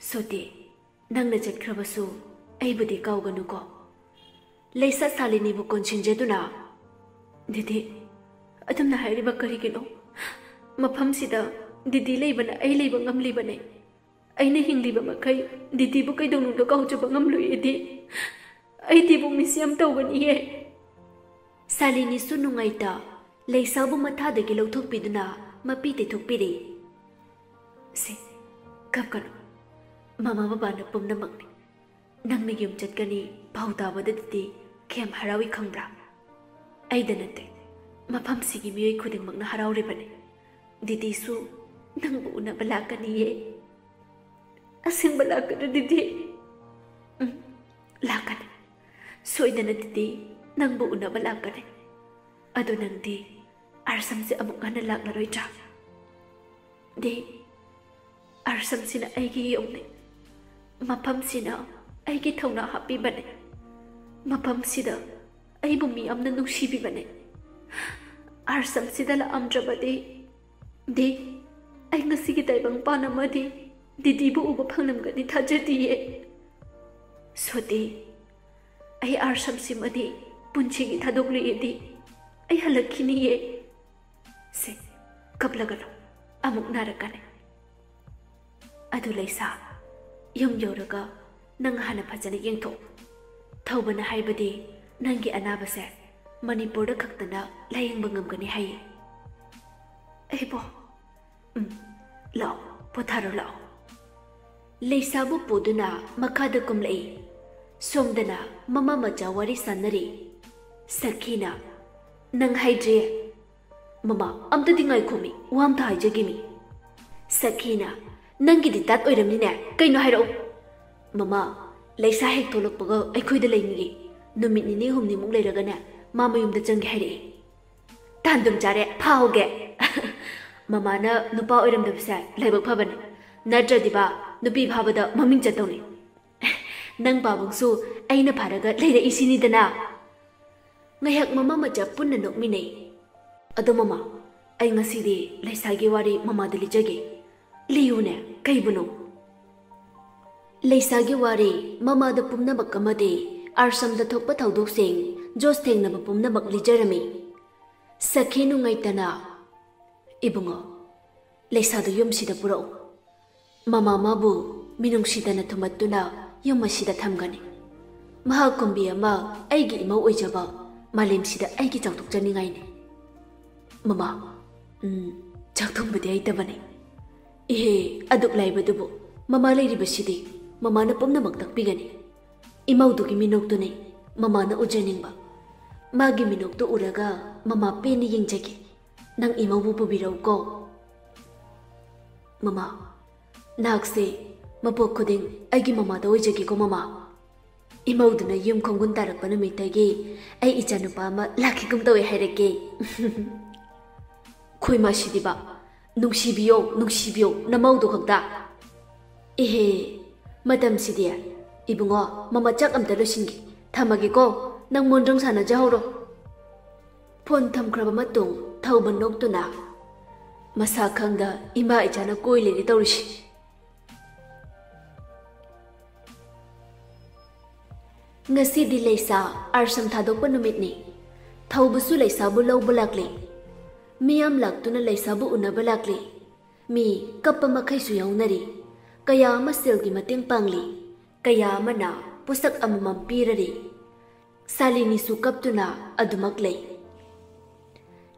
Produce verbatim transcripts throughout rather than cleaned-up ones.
ꯁꯣꯇꯤ, ꯅꯪꯅ ꯆꯠꯈ꯭ꯔꯕꯁꯨ ꯑꯩꯕꯨꯗꯤ ꯀꯥꯎꯒꯅꯨꯀꯣ꯫ ꯂꯩꯁꯥ ꯁꯥꯂꯤꯅꯤꯕꯨ ꯀꯣꯟꯁꯤꯟꯖꯗꯨꯅ꯫ ꯗꯤꯗꯤ, ꯑꯗꯨꯝꯅ ꯍꯥꯏꯔꯤꯕ ꯀꯔꯤꯒꯤꯅꯣ? ꯃꯐꯝꯁꯤꯗ ꯗꯤꯗꯤ ꯂꯩꯕꯅ ꯑꯩ ꯂꯩꯕ ꯉꯝꯂꯤꯕꯅꯦ꯫ ꯑꯩꯅ ꯍꯤꯡꯂꯤꯕ ꯃꯈꯩ ꯗꯤꯗꯤꯕꯨ ꯀꯩꯗꯧꯅꯨꯡꯗ ꯀꯥꯎꯖꯕ ꯉꯝꯂꯣꯏ ꯑꯩꯗꯤ꯫ ꯑꯩꯗꯤꯕꯨ ꯃꯤꯁ ꯌꯥꯝ ꯇꯧꯒꯅꯤꯌꯦ꯫ ꯁꯥꯂꯤꯅꯤꯁꯨ ꯅꯨꯡꯉꯥꯏꯇ ꯂꯩꯁꯥꯕꯨ ꯃꯊꯥꯗꯒꯤ ꯂꯧꯊꯣꯛꯄꯤꯗꯨꯅ ꯃꯄꯤ ꯇꯩꯊꯣꯛꯄꯤꯔꯤ꯫ ꯁꯦ, ꯀꯞꯀꯅꯨ꯫ ꯃꯃꯥ ꯕꯕꯥꯅ ꯄꯨꯝꯅꯃꯛꯅꯤ꯫ ꯅꯪꯅ ꯌꯨꯝ ꯆꯠꯀꯅꯤ ꯄꯥꯎ ꯇꯥꯕꯗꯗꯤ ꯀꯌꯥꯝ ꯍꯔꯥꯎꯏ ꯈꯪꯕ꯭ꯔꯥ? ꯑꯩꯗ ꯅꯠꯇꯦ, ꯃꯐꯝꯁꯤꯒꯤ ꯃꯤꯑꯣꯏ ꯈꯨꯗꯤꯡꯃꯛꯅ ꯍꯔꯥꯎꯔꯤꯕꯅꯤ꯫ ꯗꯤꯗꯤꯁꯨ ꯅꯪꯕꯨ ꯎꯅꯕ ꯂꯥꯛꯀꯅꯤꯌꯦ꯫ ꯑꯁꯦꯡꯕ ꯂꯥꯛꯀꯗ꯭ꯔꯥ ꯗꯤꯗꯤ? ꯎꯝ, ꯂꯥꯛꯀꯅꯤ꯫ ꯁꯣꯏꯗꯅ ꯗꯤꯗꯤ ꯅꯪꯕꯨ ꯎꯅꯕ ꯂꯥꯛꯀꯅꯤ꯫ ꯑꯗꯨ ꯅꯪꯗꯤ ꯑꯥꯔꯁꯝꯁꯦ ꯑꯃꯨꯛ ꯍꯟꯅ ꯂꯥꯛꯂꯔꯣꯏꯗ꯭ꯔꯥ? ꯗꯤ, ꯑꯥꯔꯁꯝꯁꯤꯅ ꯑꯩꯒꯤ ꯌꯨꯝꯅꯤ꯫ ꯃꯐꯝꯁꯤꯅ ꯑꯩꯒꯤ ꯊꯧꯅꯥ ꯍꯥꯞꯄꯤꯕꯅꯤ꯫ ꯃꯐꯝꯁꯤꯗ ꯑꯩꯕꯨ ꯃꯤꯌꯥꯝꯅ ꯅꯨꯡꯁꯤꯕꯤꯕꯅꯤ꯫ ꯑꯥꯔꯁꯝꯁꯤꯗ ꯂꯥꯛꯑꯝꯗ꯭ꯔꯕꯗꯤ, ꯗꯤ, ꯑꯩ ꯉꯁꯤꯒꯤ ꯇꯥꯏꯕꯪ ꯄꯥꯟ ꯑꯃꯗꯤ ꯗꯤꯗꯤꯕꯨ ꯎꯕ ꯐꯪꯂꯝꯒꯅꯤ ꯊꯥꯖꯗꯤꯌꯦ꯫ ꯁꯣꯇꯤ, ꯑꯩ ꯑꯥꯔꯁꯝꯁꯤꯃꯗꯤ ꯄꯨꯟꯁꯤꯒꯤ ꯊꯥꯗꯣꯛꯂꯨꯏꯌꯦꯗꯤ ꯑꯩ ꯍꯜꯂꯛꯈꯤꯅꯤꯌꯦ꯫ ꯁꯦ, ꯀꯞꯂꯒꯅꯨ, ꯑꯃꯨꯛ ꯅꯥꯔꯛꯀꯅꯤ꯫ ꯑꯗꯨ ꯂꯩꯁꯥ, ꯌꯨꯝ ꯌꯧꯔꯒ ꯅꯪ ꯍꯥꯟꯅ ꯐꯖꯅ ꯌꯦꯡꯊꯣꯛ꯫ ꯊꯧꯕꯅ ꯍꯥꯏꯕꯗꯤ ꯅꯪꯒꯤ ꯑꯅꯥꯕꯁꯦ ꯃꯅꯤꯄꯨꯔꯗ ꯈꯛꯇꯅ ꯂꯥꯌꯦꯡꯕ ꯉꯝꯒꯅꯤ ꯍꯥꯏꯌꯦ꯫ ꯑꯩꯕꯣ, ꯎꯝ, ꯂꯥꯛꯑꯣ, ꯄꯣꯊꯥꯔꯣ ꯂꯥꯛꯑꯣ꯫ ꯂꯩꯁꯥꯕꯨ ꯄꯨꯗꯨꯅ ꯃꯈꯥꯗ ꯀꯨꯝꯂꯛꯏ꯫ ꯁꯣꯝꯗꯅ ꯃꯃꯥ ꯃꯆꯥ ꯋꯥꯔꯤ ꯁꯥꯟꯅꯔꯤ꯫ ꯁꯈꯤꯅ, "ꯅꯪ ꯍꯥꯏꯗ꯭ꯔꯤ?" "ꯃꯃꯥ, ꯑꯝꯇꯗꯤ ꯉꯥꯏꯈꯣꯃꯤ, ꯋꯥ ꯑꯝꯇ ꯍꯥꯏꯖꯒꯦꯃꯤ꯫" ꯁꯈꯤꯅ, "ꯅꯪꯒꯤꯗꯤ ꯇꯥꯠ ꯑꯣꯏꯔꯝꯅꯤꯅꯦ, ꯀꯩꯅꯣ ꯍꯥꯏꯔꯛꯎ꯫" "ꯃꯃꯥ, ꯂꯩꯁꯥ ꯍꯦꯛ ꯊꯣꯛꯂꯛꯄꯒ ꯑꯩꯈꯣꯏꯗ ꯂꯩꯅꯤꯌꯦ꯫ ꯅꯨꯃꯤꯠ ꯅꯤꯅꯤ ꯍꯨꯝꯅꯤꯃꯨꯛ ꯂꯩꯔꯒꯅꯦ, ꯃꯥ ꯃꯌꯨꯝꯗ ꯆꯪꯒꯦ ꯍꯥꯏꯔꯛꯑꯦ꯫" "ꯇꯥꯟꯗꯨꯝ ꯆꯥꯔꯦ, ꯐꯥꯍꯧꯒꯦ꯫" "ꯃꯃꯥꯅ ꯅꯨꯄꯥ ꯑꯣꯏꯔꯝꯗꯕꯁꯦ ꯂꯥꯏꯕꯛ ꯐꯕꯅꯦ, ꯅꯠꯇ꯭ꯔꯗꯤꯕ ꯅꯨꯄꯤ ꯐꯥꯕꯗ ꯃꯃꯤꯡ ꯆꯠꯇꯧꯅꯦ꯫" "ꯅꯪ ꯄꯥꯕꯨꯡꯁꯨ ꯑꯩꯅ ꯐꯥꯔꯒ ꯂꯩꯔꯛꯏꯁꯤꯅꯤꯗꯅ꯫" ꯉꯥꯏꯍꯥꯛ ꯃꯃꯥ ꯃꯆꯥ ꯄꯨꯟꯅ ꯅꯣꯛꯃꯤꯟꯅꯩ꯫ "ꯑꯗꯣ ꯃꯃꯥ, ꯑꯩ ꯉꯁꯤꯗꯤ ꯂꯩꯁꯥꯒꯤ ꯋꯥꯔꯤ ꯃꯃꯥꯗ ꯂꯤꯖꯒꯦ꯫" "ꯂꯤꯌꯨꯅꯦ, ꯀꯩꯕꯨꯅꯣ?" ꯂꯩꯁꯥꯒꯤ ꯋꯥꯔꯤ ꯃꯃꯥꯗ ꯄꯨꯝꯅꯃꯛ ꯑꯃꯗꯤ ꯑꯥꯔꯁꯝꯗ ꯊꯣꯛꯄ ꯊꯧꯗꯣꯛꯁꯤꯡ ꯖꯣꯁ ꯊꯦꯡꯅꯕ ꯄꯨꯝꯅꯃꯛ ꯂꯤꯖꯔꯝꯃꯤ꯫ ꯁꯈꯤ ꯅꯨꯡꯉꯥꯏꯇꯅ, "ꯏꯕꯨꯡꯉꯣ, ꯂꯩꯁꯥꯗꯨ ꯌꯨꯝꯁꯤꯗ ꯄꯨꯔꯛꯎ꯫ ꯃꯃꯥ ꯃꯥꯕꯨ ꯃꯤꯅꯨꯡꯁꯤꯗꯅ ꯊꯨꯝꯃꯠꯇꯨꯅ ꯌꯨꯝ ꯑꯁꯤꯗ ꯊꯝꯒꯅꯤ꯫ ꯃꯍꯥꯛ ꯀꯨꯝꯕꯤ ꯑꯃ ꯑꯩꯒꯤ ꯏꯃꯧ ꯑꯣꯏꯖꯕ ꯃꯥꯂꯦꯝꯁꯤꯗ ꯑꯩꯒꯤ ꯆꯥꯎꯊꯣꯛꯆꯅꯤꯡꯉꯥꯏꯅꯤ꯫" "ꯃꯃꯥ, ꯎꯝ, ꯆꯥꯛ ꯊꯣꯡꯕꯗꯤ ꯍꯩꯇꯕꯅꯤ꯫" "ꯏꯍꯦ, ꯑꯗꯨꯛ ꯂꯥꯏꯕꯗꯨꯕꯨ ꯃꯃꯥ ꯂꯩꯔꯤꯕꯁꯤꯗꯤ ꯃꯃꯥꯅ ꯄꯨꯝꯅꯃꯛ ꯇꯥꯛꯄꯤꯒꯅꯤ꯫ ꯏꯃꯧꯗꯨꯒꯤ ꯃꯤꯅꯣꯛꯇꯨꯅꯤ ꯃꯃꯥꯅ ꯎꯖꯅꯤꯡꯕ꯫ ꯃꯥꯒꯤ ꯃꯤꯅꯣꯛꯇꯨ ꯎꯔꯒ ꯃꯃꯥ ꯄꯦꯟꯅ ꯌꯦꯡꯖꯒꯦ꯫ ꯅꯪ ꯏꯃꯧꯕꯨ ꯄꯨꯕꯤꯔꯛꯎꯀꯣ꯫" "ꯃꯃꯥ, ꯅꯍꯥꯛꯁꯦ ꯃꯄꯣꯛ ꯈꯨꯗꯤꯡ ꯑꯩꯒꯤ ꯃꯃꯥꯗ ꯑꯣꯏꯖꯒꯦꯀꯣ ꯃꯃꯥ꯫ ꯏꯃꯧꯗꯨꯅ ꯌꯨꯝ ꯈꯣꯡꯒꯨꯟ ꯇꯥꯔꯛꯄ ꯅꯨꯃꯤꯠꯇꯒꯤ ꯑꯩ ꯏꯆꯥꯅꯨꯄꯥ ꯑꯃ ꯂꯥꯛꯈꯤꯒꯨꯝ ꯇꯧꯋꯦ ꯍꯥꯏꯔꯛꯀꯦ꯫" "ꯈꯣꯏꯃꯥꯁꯤꯗꯤꯕ, ꯅꯨꯡꯁꯤꯕꯤꯌꯣ, ꯅꯨꯡꯁꯤꯕꯤꯌꯣ, ꯅꯃꯧꯗꯨ ꯈꯛꯇ꯫" "ꯏꯍꯦ, ꯃꯇꯝꯁꯤꯗꯤ꯫ ꯏꯕꯨꯡꯉꯣ, ꯃꯃꯥ ꯆꯥꯛ ꯑꯝꯇ ꯂꯣꯏꯁꯤꯟꯒꯦ꯫ ꯊꯝꯃꯒꯦꯀꯣ, ꯅꯪ ꯃꯣꯟꯗ꯭ꯔꯪ ꯁꯥꯟꯅꯖꯍꯧꯔꯣ꯫" ꯐꯣꯟ ꯊꯝꯈ꯭ꯔꯕ ꯃꯇꯨꯡ ꯊꯧꯕ ꯅꯣꯛꯇꯨꯅ, "ꯃꯁꯥ ꯈꯪꯗ ꯏꯃꯥ ꯏꯆꯥꯅ ꯀꯣꯏ ꯂꯩꯔꯦ ꯇꯧꯔꯤꯁꯤ꯫" ꯉꯁꯤꯗꯤ ꯂꯩꯁꯥ ꯑꯥꯔꯁꯝ ꯊꯥꯗꯣꯛꯄ ꯅꯨꯃꯤꯠꯅꯤ꯫ ꯊꯧꯕꯁꯨ ꯂꯩꯁꯥꯕꯨ ꯂꯧꯕ ꯂꯥꯛꯂꯤ꯫ ꯃꯤꯌꯥꯝ ꯂꯥꯛꯇꯨꯅ ꯂꯩꯁꯥꯕꯨ ꯎꯅꯕ ꯂꯥꯛꯂꯤ꯫ ꯃꯤ ꯀꯞꯄ ꯃꯈꯩꯁꯨ ꯌꯥꯎꯅꯔꯤ꯫ ꯀꯌꯥ ꯑꯃ ꯁꯦꯜꯒꯤ ꯃꯇꯦꯡ ꯄꯥꯡꯂꯤ꯫ ꯀꯌꯥ ꯑꯃꯅ ꯄꯣꯠꯁꯛ ꯑꯃꯃꯝ ꯄꯤꯔꯔꯤ꯫ ꯁꯥꯂꯤꯅꯤꯁꯨ ꯀꯞꯇꯨꯅ ꯑꯗꯨꯃꯛ ꯂꯩ꯫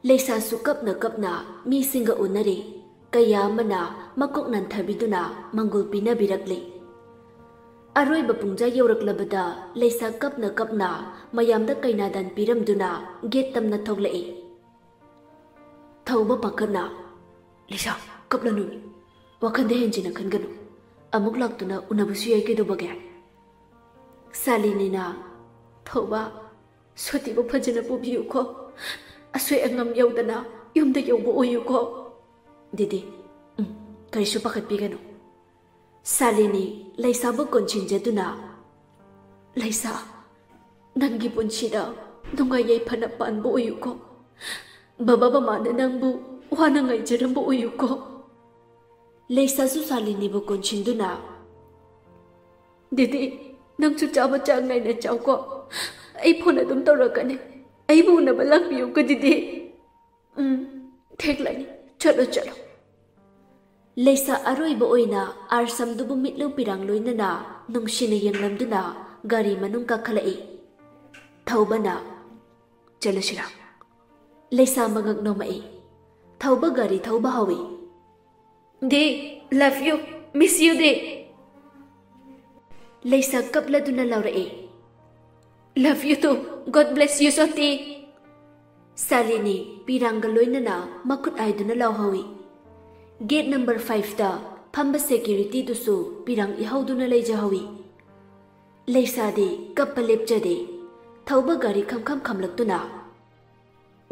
ꯂꯩꯁꯥꯁꯨ ꯀꯞꯅ ꯀꯞꯅ ꯃꯤꯁꯤꯡꯒ ꯎꯅꯔꯤ꯫ ꯀꯌꯥ ꯑꯃꯅ ꯃꯀꯣꯛ ꯅꯟꯊꯕꯤꯗꯨꯅ ꯃꯪꯒꯣꯜ ꯄꯤꯅꯕꯤꯔꯛꯂꯤ꯫ ꯑꯔꯣꯏꯕ ꯄꯨꯡꯖꯥ ꯌꯧꯔꯛꯂꯕꯗ ꯂꯩꯁꯥ ꯀꯞꯅ ꯀꯞꯅ ꯃꯌꯥꯝꯗ ꯀꯩꯅꯥꯗꯥꯟ ꯄꯤꯔꯝꯗꯨꯅ ꯒꯦꯠ ꯇꯝꯅ ꯊꯣꯛꯂꯛꯏ꯫ ꯊꯧꯕ ꯄꯥꯈꯠꯅ, "ꯂꯩꯁꯥ, ꯀꯞꯂꯅꯨ꯫ ꯋꯥꯈꯟꯗ ꯍꯦꯟꯖꯤꯟꯅ ꯈꯟꯒꯅꯨ꯫ ꯑꯃꯨꯛ ꯂꯥꯛꯇꯨꯅ ꯎꯅꯕꯁꯨ ꯌꯥꯏ, ꯀꯩꯗꯧꯕꯒꯦ?" ꯁꯥꯂꯤꯅꯤꯅ, "ꯊꯧꯕ, ꯁꯣꯇꯤꯕꯨ ꯐꯖꯅ ꯄꯨꯕꯤꯌꯨꯀꯣ꯫ ꯑꯁꯣꯏ ꯑꯉꯥꯝ ꯌꯧꯗꯅ ꯌꯨꯝꯗ ꯌꯧꯕ ꯑꯣꯏꯌꯨꯀꯣ꯫" "ꯗꯤꯗꯤ, ꯎꯝ, ꯀꯔꯤꯁꯨ ꯄꯥꯈꯠꯄꯤꯒꯅꯨ꯫" ꯁꯥꯂꯤꯅꯤ ꯂꯩꯁꯥꯕꯨ ꯀꯣꯟꯁꯤꯟꯖꯗꯨꯅ, "ꯂꯩꯁꯥ, ꯅꯪꯒꯤ ꯄꯨꯟꯁꯤꯗ ꯅꯨꯡꯉꯥꯏ ꯌꯥꯏꯐꯅ ꯄꯥꯟꯕ ꯑꯣꯏꯌꯨꯀꯣ꯫ ꯕꯕꯥ ꯃꯃꯥꯅ ꯅꯪꯕꯨ ꯋꯥꯅ ꯉꯥꯏꯖꯔꯝꯕ ꯑꯣꯏꯌꯨꯀꯣ꯫" ꯂꯩꯁꯥꯁꯨ ꯁꯥꯂꯤꯅꯤꯕꯨ ꯀꯣꯟꯁꯤꯟꯗꯨꯅ, "ꯗꯤꯗꯤ, ꯅꯪꯁꯨ ꯆꯥꯕ ꯆꯥꯡ ꯅꯥꯏꯅ ꯆꯥꯎꯀꯣ꯫ ꯑꯩ ꯐꯣꯟ ꯑꯗꯨꯝ ꯇꯧꯔꯛꯀꯅꯤ꯫ ꯑꯩꯕꯨ ꯎꯅꯕ ꯂꯥꯛꯄꯤꯌꯨꯀꯣ ꯗꯤꯗꯤ꯫ ꯎꯝ, ꯊꯦꯡꯂꯅꯤ꯫ ꯆꯠꯂꯣ, ꯆꯠꯂꯣ꯫" ꯂꯩꯁꯥ ꯑꯔꯣꯏꯕ ꯑꯣꯏꯅ ꯑꯥꯔꯁꯝꯗꯨꯕꯨ ꯃꯤꯠꯂꯨ ꯄꯤꯔꯥꯡ ꯂꯣꯏꯅꯅ ꯅꯨꯡꯁꯤꯅ ꯌꯦꯡꯂꯝꯗꯨꯅ ꯒꯥꯔꯤ ꯃꯅꯨꯡ ꯀꯥꯈꯠꯂꯛꯏ꯫ ꯊꯧꯕꯅ, "ꯆꯠꯂꯁꯤꯔꯥ?" ꯂꯩꯁꯥ ꯃꯉꯛ ꯅꯣꯝꯃꯛꯏ꯫ ꯊꯧꯕ ꯒꯥꯔꯤ ꯊꯧꯕ ꯍꯧꯏ꯫ "ꯗꯤ, love you, miss you, ꯗꯤ꯫" ꯂꯩꯁꯥ ꯀꯞꯂꯗꯨꯅ ꯂꯥꯎꯔꯛꯏ꯫ "Love you too, God bless you, ꯁꯣꯇꯤ꯫" ꯁꯥꯂꯤꯅꯤ ꯄꯤꯔꯥꯡꯒ ꯂꯣꯏꯅꯅ ꯃꯈꯨꯠ ꯍꯥꯏꯗꯨꯅ ꯂꯥꯎꯍꯧꯏ꯫ ꯒꯦꯠ ꯅꯝꯕꯔ ꯐꯥꯏꯚꯇ ꯐꯝꯕ ꯁꯦꯀ꯭ꯌꯨꯔꯤꯇꯤꯗꯨꯁꯨ ꯄꯤꯔꯥꯡ ꯏꯍꯧꯗꯨꯅ ꯂꯩꯖꯍꯧꯏ꯫ ꯂꯩꯁꯥꯗꯤ ꯀꯞꯄ ꯂꯦꯞꯆꯗꯦ꯫ ꯊꯧꯕ ꯒꯥꯔꯤ ꯈꯝꯈꯝ ꯈꯝꯂꯛꯇꯨꯅ,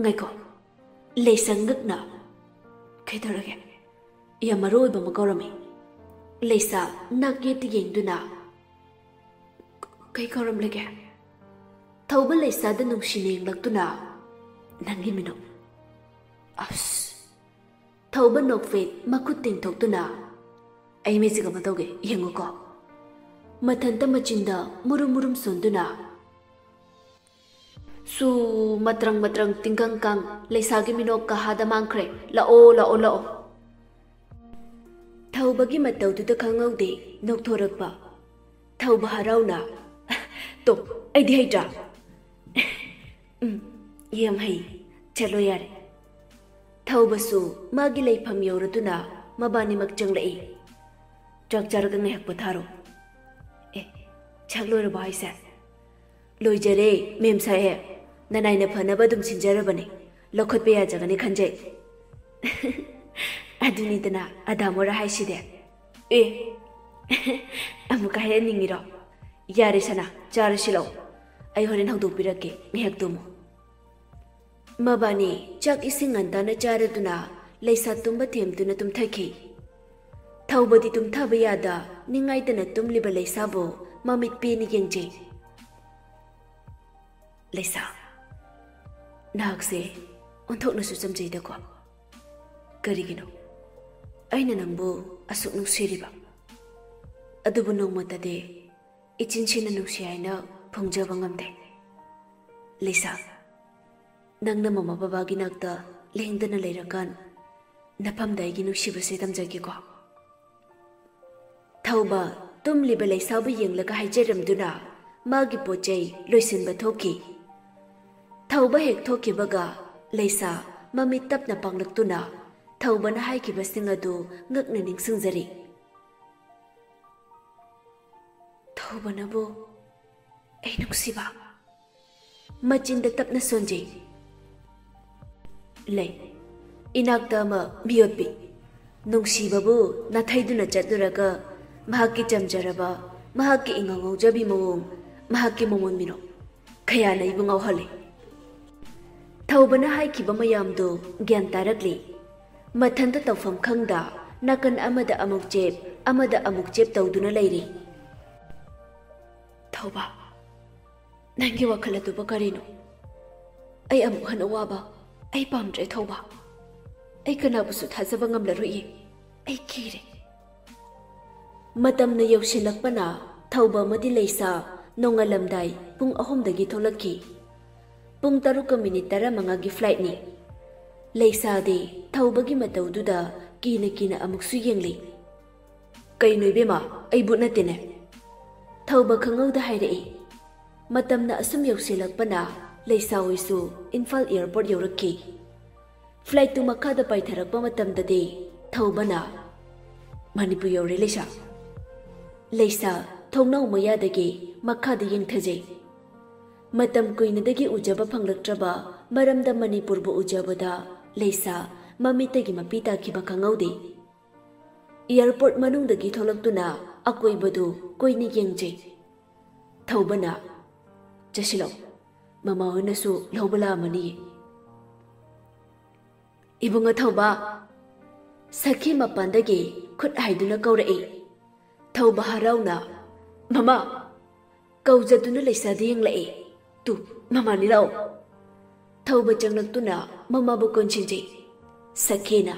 "ꯉꯥꯏꯈꯣ꯫" ꯂꯩꯁꯥ ꯉꯛꯅ, "ꯀꯩꯗꯧꯔꯒꯦ?" ꯌꯥꯝ ꯃꯔꯨ ꯑꯣꯏꯕ ꯑꯃ ꯀꯧꯔꯝꯃꯤ꯫ ꯂꯩꯁꯥ ꯅꯥꯛ ꯌꯦꯠꯇ ꯌꯦꯡꯗꯨꯅ, "ꯀꯩ ꯀꯧꯔꯝꯂꯒꯦ?" ꯊꯧꯕ ꯂꯩꯁꯥꯗ ꯅꯨꯡꯁꯤꯅ ꯌꯦꯡꯂꯛꯇꯨꯅ, "ꯅꯪꯒꯤ ꯃꯤꯅꯣꯛ꯫" ꯑꯁ! ꯊꯧꯕ ꯅꯣꯛꯐꯦꯠ ꯃꯈꯨꯠ ꯇꯤꯡꯊꯣꯛꯇꯨꯅ, "ꯑꯩ ꯃꯦꯖꯤꯛ ꯑꯃ ꯇꯧꯒꯦ, ꯌꯦꯡꯉꯨꯀꯣ꯫" ꯃꯊꯟꯇ ꯃꯆꯤꯟꯗ ꯃꯨꯔꯨꯝ ꯃꯨꯔꯨꯝ ꯁꯣꯟꯗꯨꯅ, ꯁꯨ, ꯃꯇ꯭ꯔꯪ ꯃꯇ꯭ꯔꯪ ꯇꯤꯡꯈꯪ ꯀꯥꯡ, ꯂꯩꯁꯥꯒꯤ ꯃꯤꯅꯣꯛ ꯀꯍꯥꯗ ꯃꯥꯡꯈ꯭ꯔꯦ꯫ ꯂꯥꯛꯑꯣ, ꯂꯥꯛꯑꯣ, ꯂꯥꯛꯑꯣ꯫ ꯊꯧꯕꯒꯤ ꯃꯇꯧꯗꯨꯗ ꯈꯪꯍꯧꯗꯦ ꯅꯣꯛꯊꯣꯔꯛꯄ꯫ ꯊꯧꯕ ꯍꯔꯥꯎꯅ, "ꯇꯣ, ꯑꯩꯗꯤ ꯍꯩꯇ꯭ꯔꯥ?" "ꯎꯝ, ꯌꯥꯝ ꯍꯩ꯫ ꯆꯠꯂꯣ ꯌꯥꯔꯦ꯫" ꯊꯧꯕꯁꯨ ꯃꯥꯒꯤ ꯂꯩꯐꯝ ꯌꯧꯔꯗꯨꯅ ꯃꯕꯥꯅꯤꯃꯛ ꯆꯪꯂꯛꯏ꯫ "ꯆꯥꯛ ꯆꯥꯔꯒ ꯉꯥꯏꯍꯥꯛ ꯄꯣꯊꯥꯔꯣ꯫" "ꯑꯦ, ꯆꯥꯛ ꯂꯣꯏꯔꯕꯣ ꯍꯥꯏꯁꯦ?" "ꯂꯣꯏꯖꯔꯦ, ꯃꯦꯝ ꯁꯥꯍꯦꯕ꯫ ꯅꯅꯥꯏꯅ ꯐꯅꯕ ꯑꯗꯨꯝ ꯁꯤꯟꯖꯔꯕꯅꯤ꯫ ꯂꯧꯈꯠꯄ ꯌꯥꯖꯒꯅꯤ ꯈꯟꯖꯩ꯫" "ꯑꯗꯨꯅꯤꯗꯅ ꯑꯗꯥ ꯃꯣꯔꯥ ꯍꯥꯏꯁꯤꯗꯤ꯫" "ꯑꯦ, ꯑꯃꯨꯛꯀ ꯍꯥꯏꯍꯟꯅꯤꯡꯉꯤꯔꯣ? ꯌꯥꯔꯦ ꯁꯅꯥ, ꯆꯥꯔꯁꯤ ꯂꯥꯛꯑꯣ꯫ ꯑꯩ ꯍꯣꯔꯦꯟ ꯍꯧꯗꯣꯛꯄꯤꯔꯛꯀꯦ, ꯉꯥꯏꯍꯥꯛ ꯇꯨꯝꯃꯨ꯫" ꯃꯕꯥꯅꯤ ꯆꯥꯛ ꯏꯁꯤꯡ ꯉꯟꯇꯥꯅ ꯆꯥꯔꯗꯨꯅ ꯂꯩꯁꯥ ꯇꯨꯝꯕ ꯊꯦꯝꯗꯨꯅ ꯇꯨꯝꯊꯈꯤ꯫ ꯊꯧꯕꯗꯤ ꯇꯨꯝꯊꯕ ꯌꯥꯗ ꯅꯤꯡꯉꯥꯏꯇꯅ ꯇꯨꯝꯂꯤꯕ ꯂꯩꯁꯥꯕꯨ ꯃꯃꯤꯠ ꯄꯦꯅ ꯌꯦꯡꯖꯩ꯫ "ꯂꯩꯁꯥ, ꯅꯍꯥꯛꯁꯦ ꯑꯣꯟꯊꯣꯛꯅꯁꯨ ꯆꯝꯖꯩꯗꯀꯣ꯫ ꯀꯔꯤꯒꯤꯅꯣ ꯑꯩꯅ ꯅꯪꯕꯨ ꯑꯁꯨꯛ ꯅꯨꯡꯁꯤꯔꯤꯕ? ꯑꯗꯨꯕꯨ ꯅꯣꯡꯃꯇꯗꯤ ꯏꯆꯤꯟꯁꯤꯅ ꯅꯨꯡꯁꯤ ꯍꯥꯏꯅ ꯐꯣꯡꯖꯕ ꯉꯝꯗꯦ꯫ ꯂꯩꯁꯥ, ꯅꯪꯅ ꯃꯃꯥ ꯕꯕꯥꯒꯤ ꯅꯥꯛꯇ ꯂꯦꯡꯗꯅ ꯂꯩꯔꯀꯥꯟ ꯅꯐꯝꯗ ꯑꯩꯒꯤ ꯅꯨꯡꯁꯤꯕꯁꯦ ꯇꯝꯖꯒꯦꯀꯣ꯫ ꯊꯧꯕ ꯇꯨꯝꯂꯤꯕ ꯂꯩꯁꯥꯕꯨ ꯌꯦꯡꯂꯒ ꯍꯥꯏꯖꯔꯝꯗꯨꯅ ꯃꯥꯒꯤ ꯄꯣꯠ ꯆꯩ ꯂꯣꯏꯁꯤꯟꯕ ꯊꯣꯛꯈꯤ꯫ ꯊꯧꯕ ꯍꯦꯛ ꯊꯣꯛꯈꯤꯕꯒ ꯂꯩꯁꯥ ꯃꯃꯤꯠ ꯇꯞꯅ ꯄꯥꯡꯂꯛꯇꯨꯅ ꯊꯧꯕꯅ ꯍꯥꯏꯈꯤꯕꯁꯤꯡ ꯑꯗꯨ ꯉꯛꯅ ꯅꯤꯡꯁꯤꯡꯖꯔꯤ꯫ ꯊꯧꯕꯅꯕꯨ ꯑꯩ ꯅꯨꯡꯁꯤꯕ꯫ ꯃꯆꯤꯟꯗ ꯇꯞꯅ ꯁꯣꯟꯖꯩ꯫ ꯂꯩ, ꯏꯅꯥꯛꯇ ꯑꯃ ꯃꯤꯑꯣꯠꯄꯤ꯫ ꯅꯨꯡꯁꯤꯕꯕꯨ ꯅꯥꯊꯩꯗꯨꯅ ꯆꯠꯂꯨꯔꯒ ꯃꯍꯥꯛꯀꯤ ꯆꯝꯖꯔꯕ, ꯃꯍꯥꯛꯀꯤ ꯏꯉꯧ ꯉꯧꯖꯕꯤ ꯃꯑꯣꯡ, ꯃꯍꯥꯛꯀꯤ ꯃꯃꯣꯟ ꯃꯤꯅꯣꯛ ꯀꯌꯥꯅ ꯑꯩꯕꯨ ꯉꯥꯎꯍꯜꯂꯤ꯫ ꯊꯧꯕꯅ ꯍꯥꯏꯈꯤꯕ ꯃꯌꯥꯝꯗꯨ ꯒ꯭ꯌꯥꯟ ꯇꯥꯔꯛꯂꯤ꯫ ꯃꯊꯟꯇ ꯇꯧꯐꯝ ꯈꯪꯗ ꯅꯥꯀꯟ ꯑꯃꯗ ꯑꯃꯨꯛ ꯆꯦꯞ, ꯑꯃꯗ ꯑꯃꯨꯛ ꯆꯦꯞ ꯇꯧꯗꯨꯅ ꯂꯩꯔꯤ꯫ ꯊꯧꯕ, ꯅꯪꯒꯤ ꯋꯥꯈꯜ ꯑꯗꯨꯕꯨ ꯀꯔꯤꯅꯣ? ꯑꯩ ꯑꯃꯨꯛ ꯍꯟꯅ ꯋꯥꯕ ꯑꯩ ꯄꯥꯝꯗ꯭ꯔꯦ ꯊꯧꯕ꯫ ꯑꯩ ꯀꯅꯥꯕꯨꯁꯨ ꯊꯥꯖꯕ ꯉꯝꯂꯔꯣꯏꯌꯦ꯫ ꯑꯩ ꯀꯤꯔꯦ꯫ ꯃꯇꯝꯅ ꯌꯧꯁꯤꯜꯂꯛꯄꯅ ꯊꯧꯕ ꯑꯃꯗꯤ ꯂꯩꯁꯥ ꯅꯣꯡꯉꯥꯜꯂꯝꯗꯥꯏ ꯄꯨꯡ ꯑꯍꯨꯝꯗꯒꯤ ꯊꯣꯛꯂꯛꯈꯤ꯫ ꯄꯨꯡ ꯇꯔꯨꯛꯀ ꯃꯤꯅꯤꯠ ꯇꯔꯥꯃꯉꯥꯒꯤ flightꯅꯤ꯫ ꯂꯩꯁꯥꯗꯤ ꯊꯧꯕꯒꯤ ꯃꯇꯧꯗꯨꯗ ꯀꯤꯅ ꯀꯤꯅ ꯑꯃꯨꯛꯁꯨ ꯌꯦꯡꯂꯤ꯫ "ꯀꯩꯅꯣ ꯏꯕꯦꯝꯃ, ꯑꯩ ꯕꯨꯠ ꯅꯠꯇꯦꯅꯦ?" ꯊꯧꯕ ꯈꯪꯍꯧꯗ ꯍꯥꯏꯔꯛꯏ꯫ ꯃꯇꯝꯅ ꯑꯁꯨꯝ ꯌꯧꯁꯤꯜꯂꯛꯄꯅ ꯂꯩꯁꯥ ꯍꯣꯏꯁꯨ ꯏꯝꯐꯥꯜ airport ꯌꯧꯔꯛꯈꯤ꯫ Flightꯇꯨ ꯃꯈꯥꯗ ꯄꯥꯏꯊꯔꯛꯄ ꯃꯇꯝꯗꯗꯤ ꯊꯧꯕꯅ, "ꯃꯅꯤꯄꯨꯔ ꯌꯧꯔꯦ ꯂꯩꯁꯥ꯫" ꯂꯩꯁꯥ ꯊꯣꯡꯅꯥꯎ ꯃꯌꯥꯗꯒꯤ ꯃꯈꯥꯗ ꯌꯦꯡꯊꯖꯩ꯫ ꯃꯇꯝ ꯀꯨꯏꯅꯗꯒꯤ ꯎꯖꯕ ꯐꯪꯂꯛꯇ꯭ꯔꯕ ꯃꯔꯝꯗ ꯃꯅꯤꯄꯨꯔꯕꯨ ꯎꯖꯕꯗ ꯂꯩꯁꯥ ꯃꯃꯤꯠꯇꯒꯤ ꯃꯄꯤ ꯇꯥꯈꯤꯕ ꯈꯪꯍꯧꯗꯦ꯫ Airport ꯃꯅꯨꯡꯗꯒꯤ ꯊꯣꯛꯂꯛꯇꯨꯅ ꯑꯀꯣꯏꯕꯗꯨ ꯀꯨꯏꯅ ꯌꯦꯡꯖꯩ꯫ ꯊꯧꯕꯅ, "ꯆꯠꯁꯤꯜꯂꯛꯑꯣ, ꯃꯃꯥ ꯍꯣꯏꯅꯁꯨ ꯂꯧꯕ ꯂꯥꯛꯑꯝꯃꯅꯤꯌꯦ꯫" "ꯏꯕꯨꯡꯉꯣ ꯊꯧꯕ!" ꯁꯈꯤ ꯃꯄꯥꯟꯗꯒꯤ ꯈꯨꯠ ꯍꯥꯏꯗꯨꯅ ꯀꯧꯔꯛꯏ꯫ ꯊꯧꯕ ꯍꯔꯥꯎꯅ, "ꯃꯃꯥ!" ꯀꯧꯖꯗꯨꯅ ꯂꯩꯁꯥꯗ ꯌꯦꯡꯂꯛꯏ꯫ "ꯇꯨ, ꯃꯃꯥꯅꯤ, ꯂꯥꯛꯑꯣ꯫" ꯊꯧꯕ ꯆꯪꯂꯛꯇꯨꯅ ꯃꯃꯥꯕꯨ ꯀꯣꯟꯁꯤꯟꯖꯩ꯫ ꯁꯈꯤꯅ,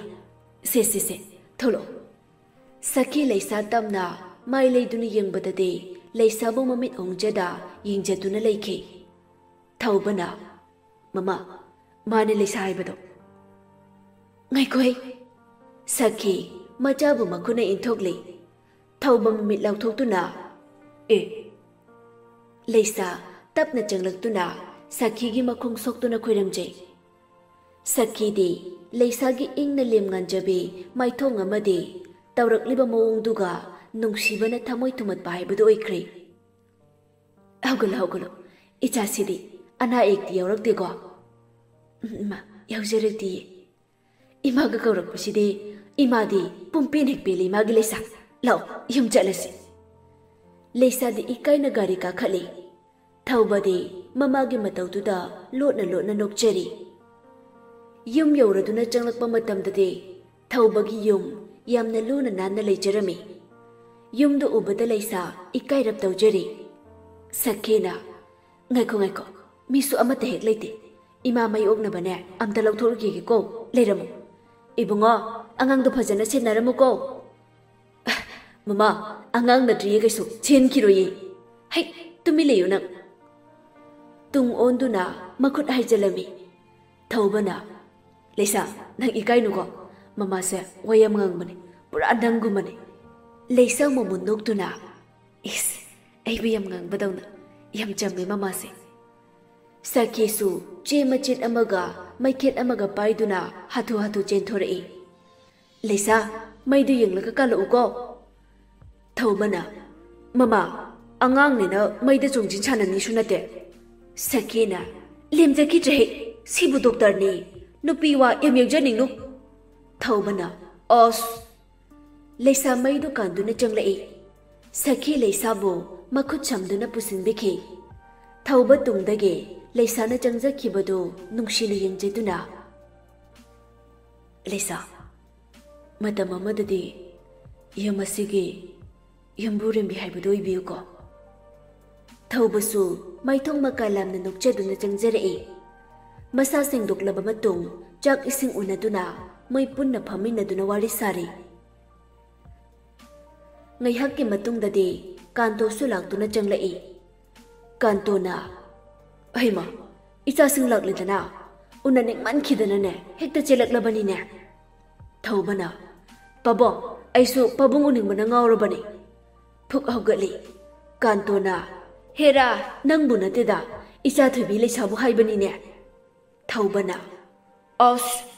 "ꯁꯦ, ꯁꯦ, ꯁꯦ, ꯊꯣꯛꯂꯛꯑꯣ꯫" ꯁꯈꯤ ꯂꯩꯁꯥ ꯇꯝꯅ ꯃꯥꯏ ꯂꯩꯗꯨꯅ ꯌꯦꯡꯕꯗꯗꯤ ꯂꯩꯁꯥꯕꯨ ꯃꯃꯤꯠ ꯑꯣꯡꯖꯗ ꯌꯦꯡꯖꯗꯨꯅ ꯂꯩꯈꯤ꯫ ꯊꯧꯕꯅ, "ꯃꯃꯥ, ꯃꯥꯅꯦ ꯂꯩꯁꯥ ꯍꯥꯏꯕꯗꯣ꯫ ꯉꯥꯏꯈꯣꯍꯦ!" ꯁꯈꯤ ꯃꯆꯥꯕꯨ ꯃꯈꯨꯠꯅ ꯏꯟꯊꯣꯛꯂꯤ꯫ ꯊꯧꯕ ꯃꯃꯤꯠ ꯂꯥꯎꯊꯣꯛꯇꯨꯅ, "ꯑꯦ!" ꯂꯩꯁꯥ ꯇꯞꯅ ꯆꯪꯂꯛꯇꯨꯅ ꯁꯈꯤꯒꯤ ꯃꯈꯣꯡ ꯁꯣꯛꯇꯨꯅ ꯈꯣꯏꯔꯝꯖꯩ꯫ ꯁꯈꯤꯗꯤ ꯂꯩꯁꯥꯒꯤ ꯏꯪꯅ ꯂꯦꯝ ꯉꯥꯟꯖꯕꯤ ꯃꯥꯏꯊꯣꯡ ꯑꯃꯗꯤ ꯇꯧꯔꯛꯂꯤꯕ ꯃꯑꯣꯡꯗꯨꯒ ꯅꯨꯡꯁꯤꯕꯅ ꯊꯃꯣꯏ ꯊꯨꯝꯍꯠꯄ ꯍꯥꯏꯕꯗꯨ ꯑꯣꯏꯈ꯭ꯔꯦ꯫ "ꯍꯧꯒꯠꯂꯣ, ꯍꯧꯒꯠꯂꯣ꯫ ꯏꯆꯥꯁꯤꯗꯤ ꯑꯅꯥ ꯑꯌꯦꯛꯇꯤ ꯌꯥꯎꯔꯛꯇꯦꯀꯣ?" "ꯎꯝ, ꯏꯃꯥ, ꯌꯥꯎꯖꯔꯛꯇꯤꯌꯦ꯫ ꯏꯃꯥꯒ ꯀꯧꯔꯛꯄꯁꯤꯗꯤ ꯏꯃꯥꯗꯤ ꯄꯨꯡꯄꯦꯟ ꯍꯦꯛ ꯄꯦꯜꯂꯤ ꯏꯃꯥꯒꯤ ꯂꯩꯁꯥ꯫ ꯂꯥꯛꯑꯣ, ꯌꯨꯝ ꯆꯠꯂꯁꯤ꯫" ꯂꯩꯁꯥꯗꯤ ꯏꯀꯥꯏꯅ ꯒꯥꯔꯤ ꯀꯥꯈꯠꯂꯤ꯫ ꯊꯧꯕꯗꯤ ꯃꯃꯥꯒꯤ ꯃꯇꯧꯗꯨꯗ ꯂꯣꯠꯅ ꯂꯣꯠꯅ ꯅꯣꯛꯆꯔꯤ꯫ ꯌꯨꯝ ꯌꯧꯔꯗꯨꯅ ꯆꯪꯂꯛꯄ ꯃꯇꯝꯗꯗꯤ ꯊꯧꯕꯒꯤ ꯌꯨꯝ ꯌꯥꯝꯅ ꯂꯨꯅ ꯅꯥꯟꯅ ꯂꯩꯖꯔꯝꯃꯤ꯫ ꯌꯨꯝꯗꯨ ꯎꯕꯗ ꯂꯩꯁꯥ ꯏꯀꯥꯏꯔꯞ ꯇꯧꯖꯔꯤ꯫ ꯁꯈꯤꯅ, "ꯉꯥꯏꯈꯣ, ꯉꯥꯏꯈꯣ, ꯃꯤꯁꯨ ꯑꯃꯠꯇ ꯍꯦꯛ ꯂꯩꯇꯦ꯫ ꯏꯃꯥ ꯃꯩ ꯑꯣꯛꯅꯕꯅꯦ ꯑꯝꯇ ꯂꯧꯊꯣꯛꯂꯨꯈꯤꯒꯦꯀꯣ, ꯂꯩꯔꯝꯃꯨ꯫ ꯏꯕꯨꯡꯉꯣ, ꯑꯉꯥꯡꯗꯣ ꯐꯖꯅ ꯁꯦꯟꯅꯔꯝꯃꯨꯀꯣ꯫" "ꯃꯃꯥ, ꯑꯉꯥꯡ ꯅꯠꯇ꯭ꯔꯤꯌꯦ ꯀꯩꯁꯨ, ꯆꯦꯟꯈꯤꯔꯣꯏꯌꯦ꯫ ꯍꯩ, ꯇꯨꯃꯤꯟ ꯂꯩꯌꯨ ꯅꯪ꯫" ꯇꯨꯡ ꯑꯣꯟꯗꯨꯅ ꯃꯈꯨꯠ ꯍꯥꯏꯖꯜꯂꯝꯃꯤ꯫ ꯊꯧꯕꯅ, "ꯂꯩꯁꯥ, ꯅꯪ ꯏꯀꯥꯏꯅꯨꯀꯣ꯫ ꯃꯃꯥꯁꯦ ꯋꯥ ꯌꯥꯝ ꯉꯥꯡꯕꯅꯦ, ꯄꯨꯔꯥ ꯅꯪꯒꯨꯝꯕꯅꯦ꯫" ꯂꯩꯁꯥ ꯃꯃꯨꯟ ꯅꯣꯛꯇꯨꯅ, "ꯏꯁ, ꯑꯩꯕꯨ ꯌꯥꯝ ꯉꯥꯡꯕꯗꯧꯅ꯫ ꯌꯥꯝ ꯆꯝꯃꯦ ꯃꯃꯥꯁꯦ꯫" ꯁꯈꯤꯁꯨ ꯆꯦ ꯃꯆꯦꯠ ꯑꯃꯒ ꯃꯩꯈꯦꯠ ꯑꯃꯒ ꯄꯥꯏꯗꯨꯅ ꯍꯥꯊꯨ ꯍꯥꯊꯨ ꯆꯦꯟꯊꯣꯔꯛꯏ꯫ "ꯂꯩꯁꯥ, ꯃꯩꯗꯨ ꯌꯦꯡꯂꯒ ꯀꯥꯜꯂꯛꯎꯀꯣ꯫" ꯊꯧꯕꯅ, "ꯃꯃꯥ, ꯑꯉꯥꯡꯅꯤꯅ ꯃꯩꯗ ꯆꯣꯡꯁꯤꯟ ꯁꯥꯟꯅꯅꯤꯁꯨ ꯅꯠꯇꯦ꯫" ꯁꯈꯤꯅ, "ꯂꯦꯝꯖꯈꯤꯗ꯭ꯔꯦꯍꯦ, ꯁꯤꯕꯨ ꯗꯣꯛꯇꯔꯅꯤ, ꯅꯨꯄꯤ ꯋꯥ ꯌꯥꯝ ꯌꯥꯡꯖꯅꯤꯡꯅꯨ꯫" ꯊꯧꯕꯅ, "ꯑꯁ!" ꯂꯩꯁꯥ ꯃꯩꯗꯨ ꯀꯥꯟꯗꯨꯅ ꯆꯪꯂꯛꯏ꯫ ꯁꯈꯤ ꯂꯩꯁꯥꯕꯨ ꯃꯈꯨꯠ ꯁꯝꯗꯨꯅ ꯄꯨꯁꯤꯟꯕꯤꯈꯤ꯫ ꯊꯧꯕ ꯇꯨꯡꯗꯒꯤ ꯂꯩꯁꯥꯅ ꯆꯪꯖꯈꯤꯕꯗꯨ ꯅꯨꯡꯁꯤꯅ ꯌꯦꯡꯖꯗꯨꯅ, "ꯂꯩꯁꯥ, ꯃꯇꯝ ꯑꯃꯗꯗꯤ ꯌꯨꯝ ꯑꯁꯤꯒꯤ ꯌꯨꯝꯕꯨꯔꯦꯝꯕꯤ ꯍꯥꯏꯕꯗꯨ ꯑꯣꯏꯕꯤꯌꯨꯀꯣ꯫" ꯊꯧꯕꯁꯨ ꯃꯥꯏꯊꯣꯡ ꯃꯀꯥ ꯂꯥꯝꯅ ꯅꯣꯛꯆꯗꯨꯅ ꯆꯪꯖꯔꯛꯏ꯫ ꯃꯁꯥ ꯁꯦꯡꯗꯣꯛꯂꯕ ꯃꯇꯨꯡ ꯆꯥꯛ ꯏꯁꯤꯡ ꯎꯅꯗꯨꯅ ꯃꯣꯏ ꯄꯨꯟꯅ ꯐꯝꯃꯤꯟꯅꯗꯨꯅ ꯋꯥꯔꯤ ꯁꯥꯔꯤ꯫ ꯉꯥꯏꯍꯥꯛꯀꯤ ꯃꯇꯨꯡꯗꯗꯤ ꯀꯥꯟꯇꯣꯁꯨ ꯂꯥꯛꯇꯨꯅ ꯆꯪꯂꯛꯏ꯫ ꯀꯥꯟꯇꯣꯅ, "ꯍꯩꯃ, ꯏꯆꯥꯁꯤꯡ ꯂꯥꯛꯂꯦꯗꯅ, ꯎꯅꯅꯤꯡꯃꯟꯈꯤꯗꯅꯅꯦ ꯍꯦꯛꯇ ꯆꯦꯜꯂꯛꯂꯕꯅꯤꯅꯦ꯫" ꯊꯧꯕꯅ, "ꯄꯥꯕꯨꯡ, ꯑꯩꯁꯨ ꯄꯥꯕꯨꯡ ꯎꯅꯤꯡꯕꯅ ꯉꯥꯎꯔꯕꯅꯤ꯫" ꯐꯨꯛ ꯍꯧꯒꯠꯂꯤ꯫ ꯀꯥꯟꯇꯣꯅ, "ꯍꯦꯔꯥ, ꯅꯪꯕꯨ ꯅꯠꯇꯦꯗ, ꯏꯆꯥ ꯊꯣꯏꯕꯤ ꯂꯩꯁꯥꯕꯨ ꯍꯥꯏꯕꯅꯤꯅꯦ꯫" ꯊꯧꯕꯅ, "ꯑꯁ,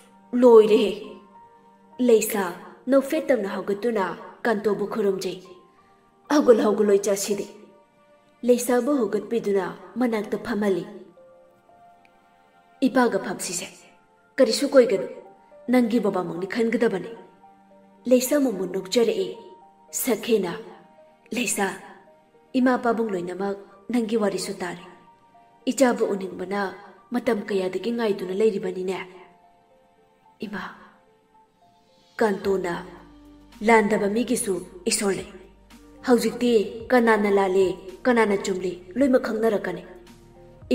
ꯂꯣꯏꯔꯦꯍꯦ!" ꯂꯩꯁꯥ ꯅꯣꯛꯐꯦꯠ ꯇꯧꯅ ꯍꯧꯒꯠꯇꯨꯅ ꯀꯥꯟꯇꯣꯕꯨ ꯈꯨꯔꯨꯝꯖꯩ꯫ "ꯍꯧꯒꯠ ꯍꯧꯒꯠꯂꯣ ꯏꯆꯥꯁꯤꯗꯤ꯫" ꯂꯩꯁꯥꯕꯨ ꯍꯧꯒꯠꯄꯤꯗꯨꯅ ꯃꯅꯥꯛꯇ ꯐꯝꯍꯜꯂꯤ꯫ "ꯏꯄꯥꯒ ꯐꯝꯁꯤꯁꯦ꯫ ꯀꯔꯤꯁꯨ ꯀꯣꯏꯒꯅꯨ꯫ ꯅꯪꯒꯤ ꯕꯕꯥꯃꯛꯅꯤ ꯈꯟꯒꯗꯕꯅꯤ꯫" ꯂꯩꯁꯥ ꯃꯣꯃꯣꯟ ꯅꯣꯛꯆꯔꯛꯏ꯫ ꯁꯈꯤꯅ, "ꯂꯩꯁꯥ, ꯏꯃꯥ ꯄꯥꯕꯨꯡ ꯂꯣꯏꯅꯃꯛ ꯅꯪꯒꯤ ꯋꯥꯔꯤꯁꯨ ꯇꯥꯔꯦ꯫ ꯏꯆꯥꯕꯨ ꯎꯅꯤꯡꯕꯅ ꯃꯇꯝ ꯀꯌꯥꯗꯒꯤ ꯉꯥꯏꯗꯨꯅ ꯂꯩꯔꯤꯕꯅꯤꯅꯦ꯫" ꯏꯃꯥ꯫ ꯀꯥꯟꯇꯣꯅ, "ꯂꯥꯟꯗꯕ ꯃꯤꯒꯤꯁꯨ ꯏꯁꯣꯔ ꯂꯩ꯫ ꯍꯧꯖꯤꯛꯇꯤ ꯀꯅꯥꯅ ꯂꯥꯜꯂꯤ, ꯀꯅꯥꯅ ꯆꯨꯝꯂꯤ, ꯂꯣꯏꯅꯃꯛ ꯈꯪꯅꯔꯛꯀꯅꯤ꯫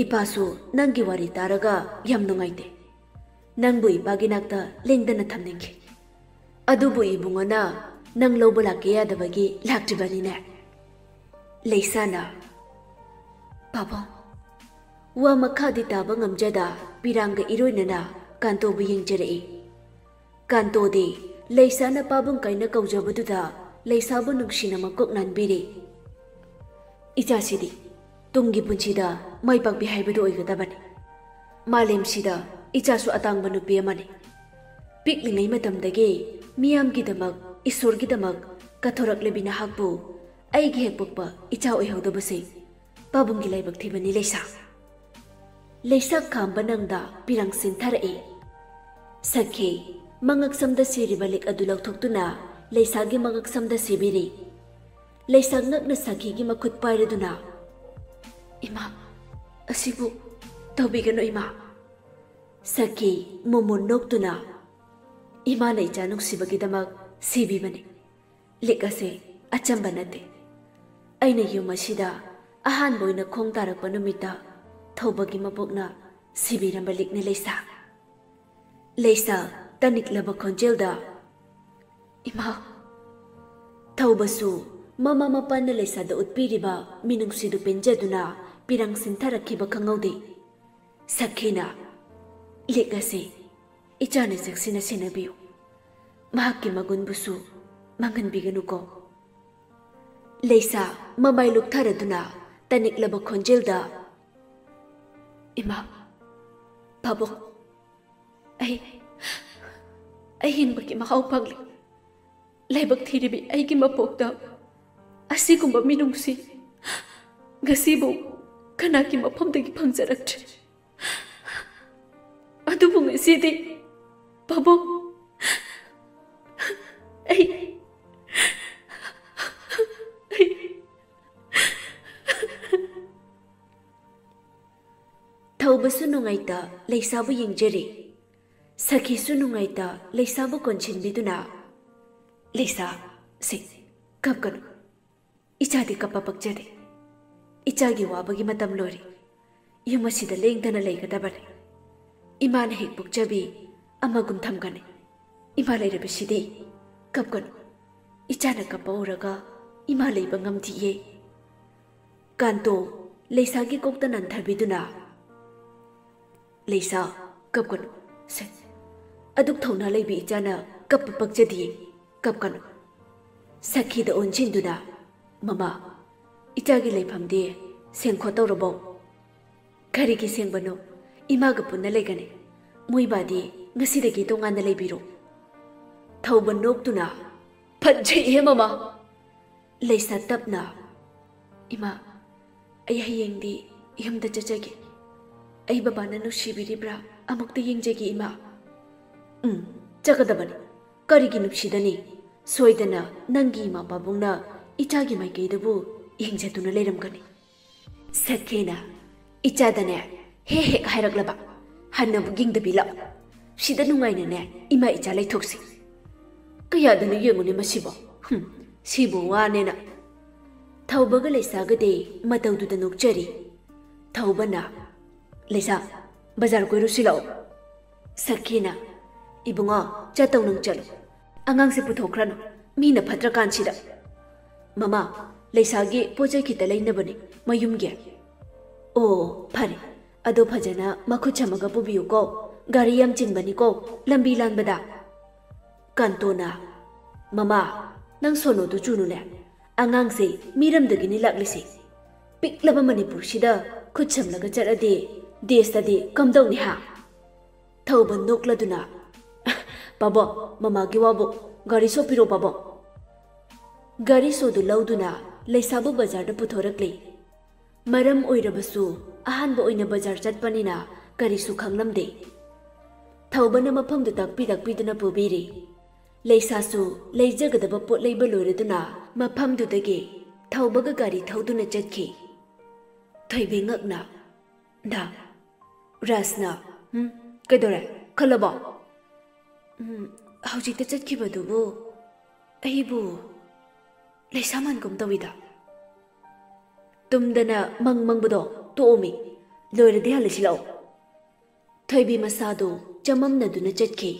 ꯏꯄꯥꯁꯨ ꯅꯪꯒꯤ ꯋꯥꯔꯤ ꯇꯥꯔꯒ ꯌꯥꯝ ꯅꯨꯡꯉꯥꯏꯇꯦ꯫ ꯅꯪꯕꯨ ꯏꯄꯥꯒꯤ ꯅꯥꯛꯇ ꯂꯦꯡꯗꯅ ꯊꯝꯅꯤꯡꯈꯤ꯫ ꯑꯗꯨꯕꯨ ꯏꯕꯨꯡꯉꯣꯅ ꯅꯪ ꯂꯧꯕ ꯂꯥꯛꯀꯦ ꯌꯥꯗꯕꯒꯤ ꯂꯥꯛꯇ꯭ꯔꯤꯕꯅꯤꯅꯦ꯫" ꯂꯩꯁꯥꯅ, "ꯄꯥꯕꯨꯡ꯫" ꯋꯥ ꯃꯈꯥꯗꯤ ꯇꯥꯕ ꯉꯝꯖꯗ ꯄꯤꯔꯥꯡꯒ ꯏꯔꯣꯏꯅꯅ ꯀꯥꯟꯇꯣꯕꯨ ꯌꯦꯡꯖꯔꯛꯏ꯫ ꯀꯥꯟꯇꯣꯗꯤ ꯂꯩꯁꯥꯅ ꯄꯥꯕꯨꯡ ꯀꯥꯏꯅ ꯀꯧꯖꯕꯗꯨꯗ ꯂꯩꯁꯥꯕꯨ ꯅꯨꯡꯁꯤꯅ ꯃꯀꯣꯛ ꯅꯥꯟꯕꯤꯔꯤ꯫ "ꯏꯆꯥꯁꯤꯗꯤ ꯇꯨꯡꯒꯤ ꯄꯨꯟꯁꯤꯗ ꯃꯥꯏ ꯄꯥꯛꯄꯤ ꯍꯥꯏꯕꯗꯨ ꯑꯣꯏꯒꯗꯕꯅꯤ꯫ ꯃꯥꯂꯦꯝꯁꯤꯗ ꯏꯆꯥꯁꯨ ꯑꯇꯥꯡꯕ ꯅꯨꯄꯤ ꯑꯃꯅꯤ꯫ ꯄꯤꯛꯂꯤꯉꯩ ꯃꯇꯝꯗꯒꯤ ꯃꯤꯌꯥꯝꯒꯤꯗꯃꯛ, ꯏꯁꯣꯔꯒꯤꯗꯃꯛ ꯀꯠꯊꯣꯔꯛꯂꯕꯤ ꯅꯍꯥꯛꯄꯨ ꯑꯩꯒꯤ ꯍꯦꯛ ꯄꯣꯛꯄ ꯏꯆꯥ ꯑꯣꯏꯍꯧꯗꯕꯁꯤ ꯄꯥꯕꯨꯡꯒꯤ ꯂꯥꯏꯕꯛ ꯊꯤꯕꯅꯤ ꯂꯩꯁꯥ꯫" ꯂꯩꯁꯥ ꯈꯥꯝꯕ ꯅꯪꯗ ꯄꯤꯔꯥꯡ ꯁꯤꯟꯊꯔꯛꯏ꯫ ꯁꯈꯤ ꯃꯉꯛꯁꯝꯗ ꯁꯤꯔꯤꯕ ꯂꯤꯛ ꯑꯗꯨ ꯂꯧꯊꯣꯛꯇꯨꯅ ꯂꯩꯁꯥꯒꯤ ꯃꯉꯛꯁꯝꯗ ꯁꯤꯕꯤꯔꯤ꯫ ꯂꯩꯁꯥ ꯉꯛꯅ ꯁꯈꯤꯒꯤ ꯃꯈꯨꯠ ꯄꯥꯏꯔꯗꯨꯅ, "ꯏꯃꯥ, ꯑꯁꯤꯕꯨ ꯇꯧꯕꯤꯒꯅꯨ ꯏꯃꯥ꯫" ꯁꯈꯤ ꯃꯣꯃꯣꯟ ꯅꯣꯛꯇꯨꯅ, "ꯏꯃꯥꯅ ꯏꯆꯥ ꯅꯨꯡꯁꯤꯕꯒꯤꯗꯃꯛ ꯁꯤꯕꯤꯕꯅꯤ꯫ ꯂꯤꯛ ꯑꯁꯦ ꯑꯆꯝꯕ ꯅꯠꯇꯦ꯫ ꯑꯩꯅ ꯌꯨꯝ ꯑꯁꯤꯗ ꯑꯍꯥꯟꯕ ꯑꯣꯏꯅ ꯈꯣꯡ ꯇꯥꯔꯛꯄ ꯅꯨꯃꯤꯠꯇ ꯊꯧꯕꯒꯤ ꯃꯕꯣꯛꯅ ꯁꯤꯕꯤꯔꯝꯕ ꯂꯤꯛꯅꯤ ꯂꯩꯁꯥ꯫" ꯂꯩꯁꯥ ꯇꯅꯤꯛꯂꯕ ꯈꯣꯟꯖꯦꯜꯗ, "ꯏꯃꯥ꯫" ꯊꯧꯕꯁꯨ ꯃꯃꯥ ꯃꯄꯥꯅ ꯂꯩꯁꯥꯗ ꯎꯠꯄꯤꯔꯤꯕ ꯃꯤꯅꯨꯡꯁꯤꯗꯨ ꯄꯦꯟꯖꯗꯨꯅ ꯄꯤꯔꯥꯡ ꯁꯤꯟꯊꯔꯛꯈꯤꯕ ꯈꯪꯍꯧꯗꯦ꯫ ꯁꯈꯤꯅ, "ꯂꯤꯛ ꯑꯁꯤ ꯏꯆꯥꯅ ꯆꯦꯛꯁꯤꯟꯅ ꯁꯦꯟꯅꯕꯤꯌꯨ꯫ ꯃꯍꯥꯛꯀꯤ ꯃꯒꯨꯟꯕꯨꯁꯨ ꯃꯥꯡꯍꯟꯕꯤꯒꯅꯨꯀꯣ꯫" ꯂꯩꯁꯥ ꯃꯃꯥꯏ ꯂꯨꯞꯊꯔꯗꯨꯅ ꯇꯅꯤꯛꯂꯕ ꯈꯣꯟꯖꯦꯜꯗ, "ꯏꯃꯥ, ꯄꯥꯕꯨꯡ, ꯑꯩ, ꯑꯩ ꯍꯤꯡꯕꯒꯤ ꯃꯍꯥꯎ ꯐꯪꯂꯦ꯫ ꯂꯥꯏꯕꯛ ꯊꯤꯔꯤꯕꯤ ꯑꯩꯒꯤ ꯃꯄꯣꯛꯇ ꯑꯁꯤꯒꯨꯝꯕ ꯃꯤꯅꯨꯡꯁꯤ ꯉꯁꯤꯕꯨ ꯀꯅꯥꯒꯤ ꯃꯐꯝꯗꯒꯤ ꯐꯪꯖꯔꯛꯇ꯭ꯔꯤ꯫ ꯑꯗꯨꯕꯨ ꯉꯁꯤꯗꯤ, ꯄꯥꯕꯨꯡ, ꯑꯩ, ꯑꯩ" ꯊꯧꯕꯁꯨ ꯅꯨꯡꯉꯥꯏꯇ ꯂꯩꯁꯥꯕꯨ ꯌꯦꯡꯖꯔꯤ꯫ ꯁꯈꯤꯁꯨ ꯅꯨꯡꯉꯥꯏꯇ ꯂꯩꯁꯥꯕꯨ ꯀꯣꯟꯁꯤꯟꯕꯤꯗꯨꯅ, "ꯂꯩꯁꯥ, ꯁꯦ, ꯀꯞꯀꯅꯨ꯫ ꯏꯆꯥꯗꯤ ꯀꯞꯄ ꯄꯛꯆꯗꯦ꯫ ꯏꯆꯥꯒꯤ ꯋꯥꯕꯒꯤ ꯃꯇꯝ ꯂꯣꯏꯔꯦ꯫ ꯌꯨꯝ ꯑꯁꯤꯗ ꯂꯦꯡꯗꯅ ꯂꯩꯒꯗꯕꯅꯤ꯫ ꯏꯃꯥꯅ ꯍꯦꯛ ꯄꯣꯛꯆꯕꯤ ꯑꯃꯒꯨꯝ ꯊꯝꯒꯅꯤ꯫ ꯏꯃꯥ ꯂꯩꯔꯕꯁꯤꯗꯤ ꯀꯞꯀꯅꯨ꯫ ꯏꯆꯥꯅ ꯀꯞꯄ ꯎꯔꯒ ꯏꯃꯥ ꯂꯩꯕ ꯉꯝꯗꯤꯌꯦ꯫" ꯀꯥꯟꯇꯣ ꯂꯩꯁꯥꯒꯤ ꯀꯣꯛꯇ ꯅꯟꯊꯕꯤꯗꯨꯅ, "ꯂꯩꯁꯥ, ꯀꯞꯀꯅꯨ꯫ ꯁꯦ, ꯑꯗꯨꯛ ꯊꯧꯅꯥ ꯂꯩꯕꯤ ꯏꯆꯥꯅ ꯀꯞꯄ ꯄꯛꯆꯗꯤꯌꯦ꯫ ꯀꯞꯀꯅꯨ꯫" ꯁꯈꯤꯗ ꯑꯣꯟꯁꯤꯟꯗꯨꯅ, "ꯃꯃꯥ, ꯏꯆꯥꯒꯤ ꯂꯩꯐꯝꯗꯤ ꯁꯦꯡ ꯈꯣꯠꯇꯧꯔꯕꯣ?" "ꯀꯔꯤꯒꯤ ꯁꯦꯡꯕꯅꯣ? ꯏꯃꯥꯒ ꯄꯨꯟꯅ ꯂꯩꯒꯅꯤ꯫ ꯃꯣꯏꯕꯥꯗꯤ ꯉꯁꯤꯗꯒꯤ ꯇꯣꯉꯥꯟꯅ ꯂꯩꯕꯤꯔꯣ꯫" ꯊꯧꯕ ꯅꯣꯛꯇꯨꯅ, "ꯐꯠꯖꯩꯍꯦ ꯃꯃꯥ!" ꯂꯩꯁꯥ ꯇꯞꯅ, "ꯏꯃꯥ, ꯑꯩ ꯍꯌꯦꯡꯗꯤ ꯌꯨꯝꯗ ꯆꯠꯆꯒꯦ꯫ ꯑꯩ ꯕꯕꯥꯅ ꯅꯨꯡꯁꯤꯕꯤꯔꯤꯕ꯭ꯔꯥ ꯑꯃꯨꯛꯇ ꯌꯦꯡꯖꯒꯦ, ꯏꯃꯥ꯫" "ꯎꯝ, ꯆꯠꯀꯗꯕꯅꯤ꯫ ꯀꯔꯤꯒꯤ ꯅꯨꯡꯁꯤꯗꯅꯤ? ꯁꯣꯏꯗꯅ ꯅꯪꯒꯤ ꯏꯃꯥ ꯄꯥꯕꯨꯡꯅ ꯏꯆꯥꯒꯤ ꯃꯥꯏꯀꯩꯗꯕꯨ ꯌꯦꯡꯖꯗꯨꯅ ꯂꯩꯔꯝꯒꯅꯤ꯫" ꯁꯈꯤꯅ, "ꯏꯆꯥꯗꯅꯦ ꯍꯦꯛ ꯍꯦꯛ ꯍꯥꯏꯔꯛꯂꯕ, ꯍꯟꯅꯕꯨ ꯌꯦꯡꯗꯕꯤ ꯂꯥꯛꯑꯣ꯫ ꯁꯤꯗ ꯅꯨꯡꯉꯥꯏꯅꯅꯦ ꯏꯃꯥ ꯏꯆꯥ ꯂꯩꯊꯣꯛꯁꯤ꯫" "ꯀꯌꯥꯗꯅꯣ ꯌꯦꯡꯉꯨꯅꯦ ꯃꯁꯤꯕꯣ꯫ ꯍꯨꯝ, ꯁꯤꯕꯨ ꯋꯥꯅꯦꯅ꯫" ꯊꯧꯕꯒ ꯂꯩꯁꯥꯒꯗꯤ ꯃꯇꯧꯗꯨꯗ ꯅꯣꯛꯆꯔꯤ꯫ ꯊꯧꯕꯅ, "ꯂꯩꯁꯥ, ꯕꯖꯥꯔ ꯀꯣꯏꯔꯨꯁꯤ ꯂꯥꯛꯑꯣ꯫" ꯁꯈꯤꯅ, "ꯏꯕꯨꯡꯉꯣ, ꯆꯠꯇꯧ ꯅꯪ ꯆꯠꯂꯨ꯫ ꯑꯉꯥꯡꯁꯦ ꯄꯨꯊꯣꯛꯈ꯭ꯔꯅꯨ, ꯃꯤꯅ ꯐꯠꯇ꯭ꯔꯀꯥꯟꯁꯤꯗ꯫" "ꯃꯃꯥ, ꯂꯩꯁꯥꯒꯤ ꯄꯣꯠ ꯆꯩ ꯈꯤꯇ ꯂꯩꯅꯕꯅꯤ ꯃꯌꯨꯝꯒꯤ꯫" "ꯑꯣ, ꯐꯔꯦ꯫ ꯑꯗꯣ ꯐꯖꯅ ꯃꯈꯨꯠ ꯁꯝꯃꯒ ꯄꯨꯕꯤꯌꯨꯀꯣ꯫ ꯒꯥꯔꯤ ꯌꯥꯝ ꯆꯤꯟꯕꯅꯤꯀꯣ ꯂꯝꯕꯤ ꯂꯥꯟꯕꯗ꯫" ꯀꯥꯟꯇꯣꯅ, "ꯃꯃꯥ, ꯅꯪ ꯁꯣꯅꯣꯗꯨ ꯆꯨꯅꯨꯅꯦ꯫ ꯑꯉꯥꯡꯁꯦ ꯃꯤꯔꯝꯗꯒꯤꯅꯤ ꯂꯥꯛꯂꯤꯁꯦ꯫ ꯄꯤꯛꯂꯕ ꯃꯅꯤꯄꯨꯔꯁꯤꯗ ꯈꯨꯠ ꯁꯝꯂꯒ ꯆꯠꯂꯗꯤ ꯗꯦꯁꯇꯗꯤ ꯀꯝꯗꯧꯅꯤ ꯍꯥ?" ꯊꯧꯕ ꯅꯣꯛꯂꯗꯨꯅ, "ꯄꯥꯕꯣ, ꯃꯃꯥꯒꯤ ꯋꯥꯕꯨ꯫ ꯒꯥꯔꯤ ꯁꯣ ꯄꯤꯔꯣ, ꯄꯥꯕꯣ꯫" ꯒꯥꯔꯤ ꯁꯣꯗꯨ ꯂꯧꯗꯨꯅ ꯂꯩꯁꯥꯕꯨ ꯕꯖꯥꯔꯗ ꯄꯨꯊꯣꯔꯛꯂꯤ꯫ ꯃꯔꯝ ꯑꯣꯏꯔꯕꯁꯨ ꯑꯍꯥꯟꯕ ꯑꯣꯏꯅ ꯕꯖꯥꯔ ꯆꯠꯄꯅꯤꯅ ꯀꯔꯤꯁꯨ ꯈꯪꯂꯝꯗꯦ꯫ ꯊꯧꯕꯅ ꯃꯐꯝꯗꯨ ꯇꯥꯛꯄꯤ ꯇꯥꯛꯄꯤꯗꯨꯅ ꯄꯨꯕꯤꯔꯤ꯫ ꯂꯩꯁꯥꯁꯨ ꯂꯩꯖꯒꯗꯕ ꯄꯣꯠ ꯂꯩꯕ ꯂꯣꯏꯔꯗꯨꯅ ꯃꯐꯝꯗꯨꯗꯒꯤ ꯊꯧꯕꯒ ꯒꯥꯔꯤ ꯊꯧꯗꯨꯅ ꯆꯠꯈꯤ꯫ ꯊꯣꯏꯕꯤ ꯉꯛꯅ, "ꯗꯥ, ꯔꯥꯖꯅ, ꯍꯨꯝ, ꯀꯩꯗꯧꯔꯦ? ꯈꯜꯂꯕꯣ?" "ꯎꯝ, ꯍꯧꯖꯤꯛꯇ ꯆꯠꯈꯤꯕꯗꯨꯕꯨ ꯑꯩꯕꯨ ꯂꯩꯁꯥ ꯃꯥꯟꯒꯨꯝ ꯇꯧꯏꯗ꯫" "ꯇꯨꯝꯗꯅ ꯃꯪ ꯃꯪꯕꯗꯣ ꯇꯣꯛꯑꯣꯃꯤ꯫ ꯂꯣꯏꯔꯗꯤ ꯍꯜꯂꯁꯤ ꯂꯥꯛꯑꯣ꯫" ꯊꯣꯏꯕꯤ ꯃꯁꯥꯗꯨ ꯆꯃꯝꯅꯗꯨꯅ ꯆꯠꯈꯤ꯫